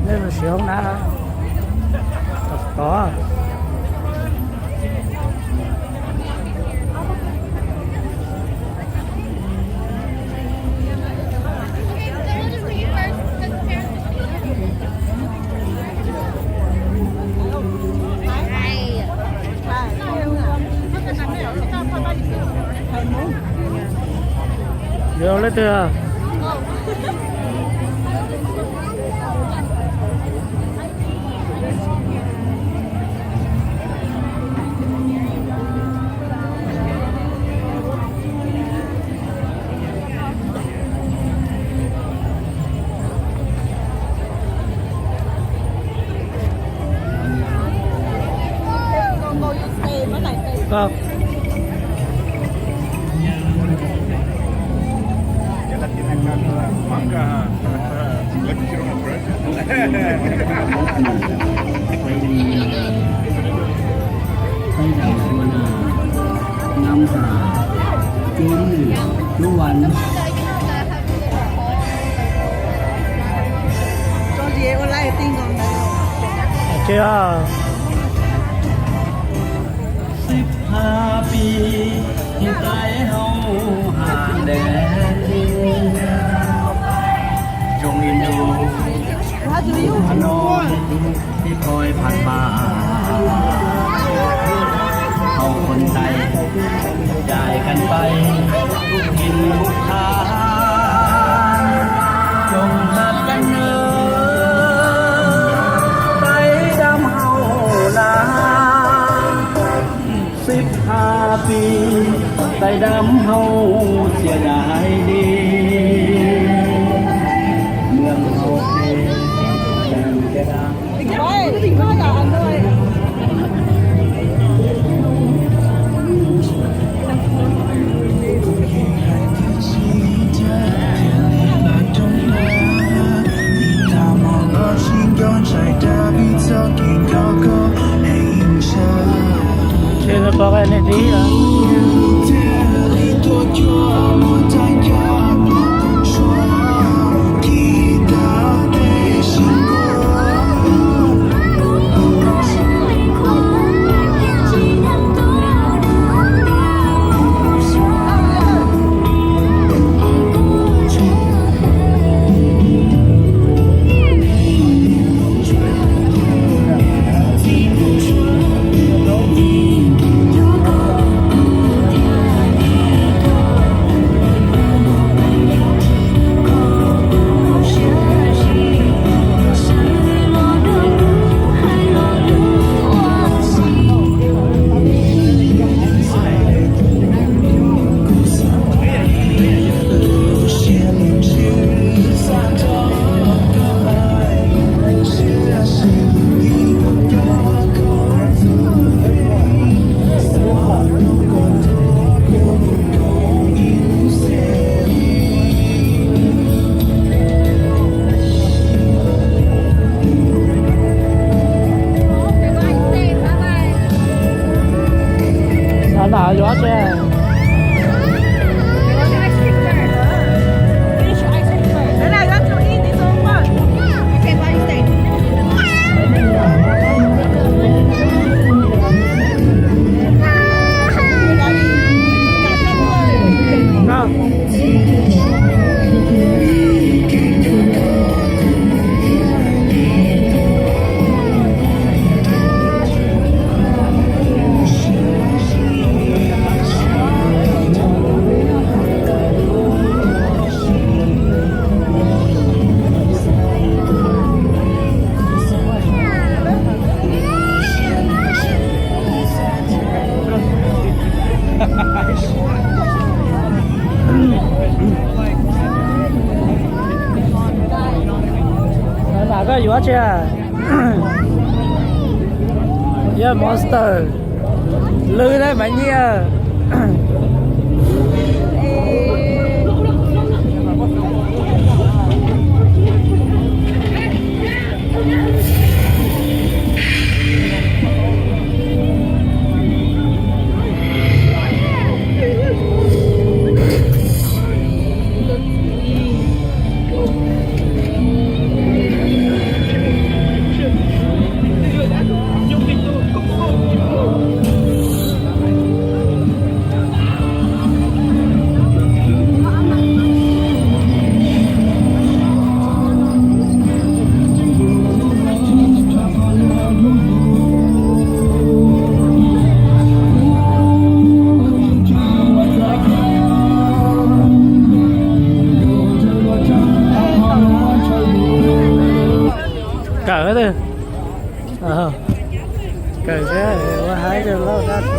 Nej los siv hoob na. Tov tod. Yuav leej twg? Nam Hà, Kim, Lũ Anh. Sib hab pib, tais hauv has dej, zoo li ntuj, no pib qhov phav pam, hauv koos tais, cais kas pais, lub kis lub thav, zoo hab kas nws, tais dab hauv na. Sib hab pib, tais dab hauv txias dais di, mws hauv pes, tais dab. Ces nws pom nej dib os. Xav ntawm yuav tse. Lam koj yuav tsi? Yog Monster. Lwj na mas nyiaj. Kawm, kawm ua haib rau lauj dab tsi.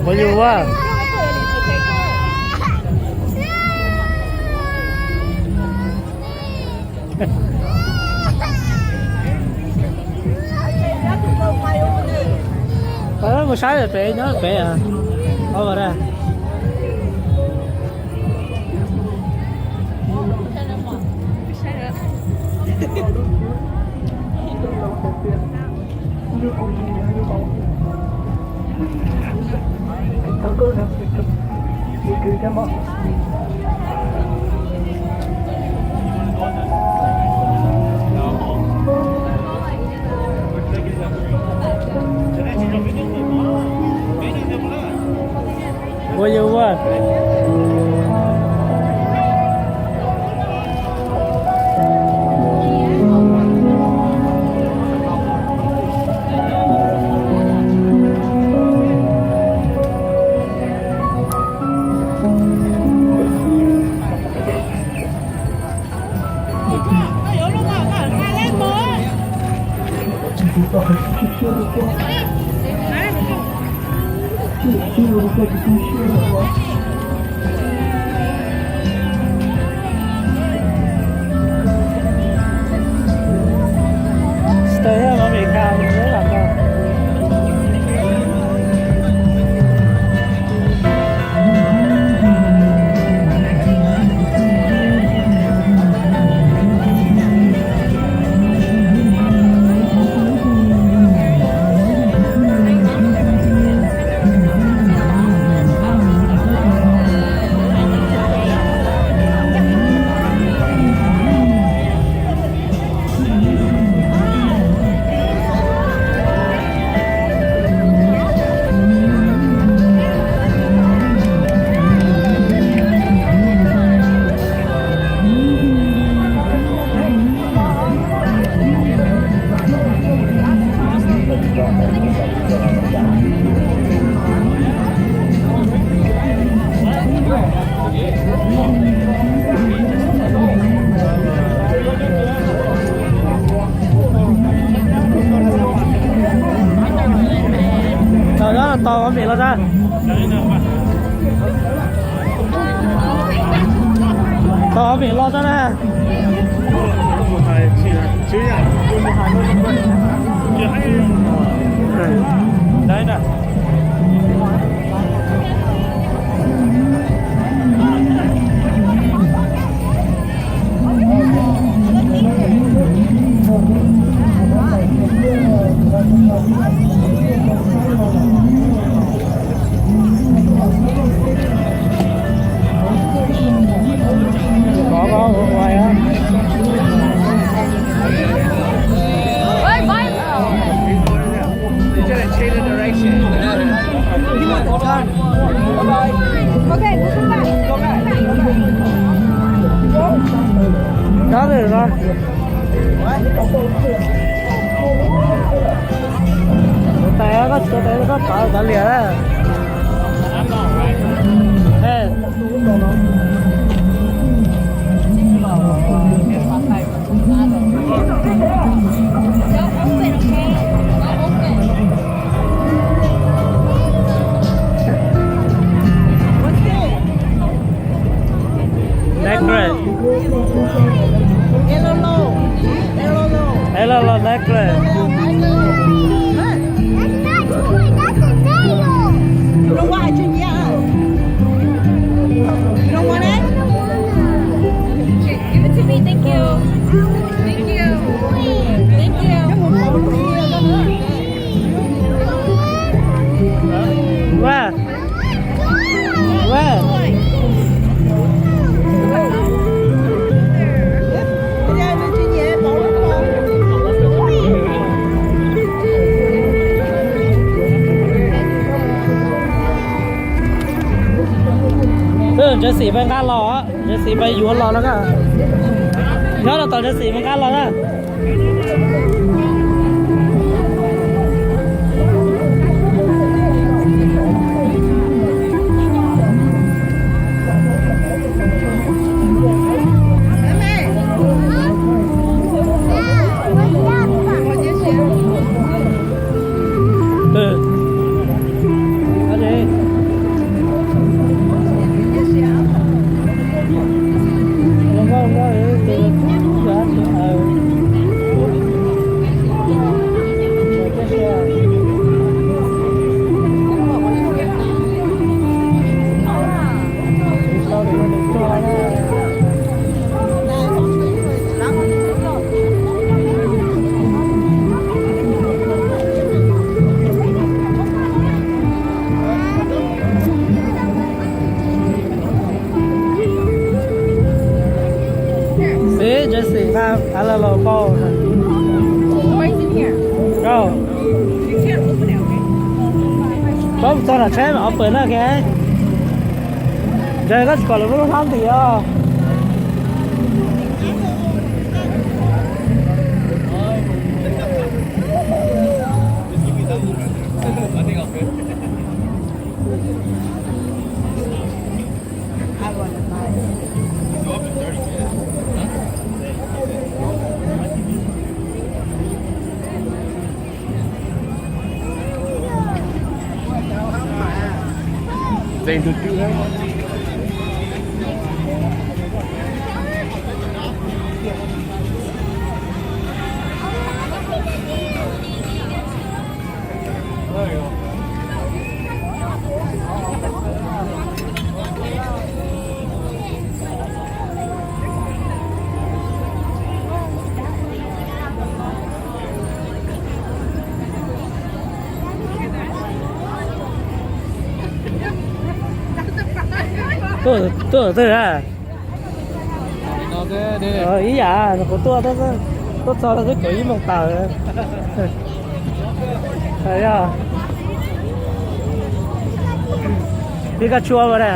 Ua yus ua. Mus saib pem nyob pem a. Ov, a. Ua yus ua. Tau, tau ob pem los tau. Tau ob pem los tau na. Tus tais koj tsis tus tais koj pawv kav liam. Necklace. Elo los necklace. That's not toy, that's a nail. You don't want it, Junior? You don't want it? Give it to me, thank you. Thank you. Thank you. Ntawd xim pais nqa los, ntawd xim pais yuav los no na. Nyob rau tom ntawd xim pais nqa los na. Xib, ntawd xim nqa av los pauj. Pauj txog nram tshaib mam pawm na ke. Ntawd koj tsis kom lawv lub hlab ntim os. Tuaj twg a? Ib yam kuv tuaj, tuaj txog twb kaum ib moos tawm. Yog, pib koj tshuaj ua na.